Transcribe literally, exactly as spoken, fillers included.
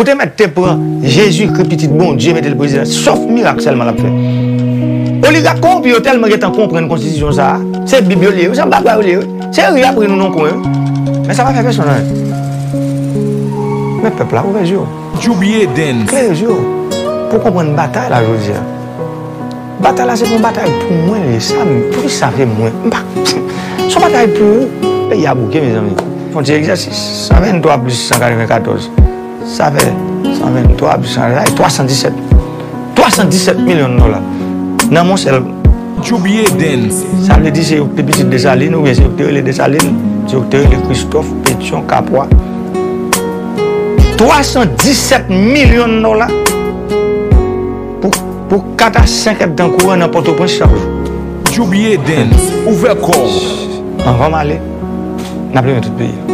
Ou te mèt te pran Jezikri, pitit Bondye, mete l prezidan. Sòf mirak sèlman l ap fè. Oligak kowonpi yo tèlman gentan konprann konstitisyon sa a. Se Bib yo li, se bagay yo li. Se ri ap ri nou nan kwen. Men sa pa fè pèsonn anyen. Men pèp la, ouvè je w. Djoubidens. Klere je w. Pou konprann batay la jodi a. Batay la se pou yon batay pou mwen li ye. Sa m, poukisa se mwen? M pa, se yon batay pou ou. Peyi a bouke, mezanmi. Fè yon ti egzèsis. San venntwa plis san katrevenkatòz. Sa fè san venntwa plis san katrevenkatòz, twa san disèt. Twa san disèt milyon dola. Nan yon sèl. Djoubidens. Sa vle di se yo ki te pitit Desalin, oubyen se yo ki te rele Desalin, se yo ki te rele Kristòf, Petyon, Kapwa. Twa san disèt milyon dola pou, pou kat a senk èdtan kouran nan Pòtoprens chak jou. Djoubidens, ouvè kò w. Anvan m ale, n ap limen tout peyi a.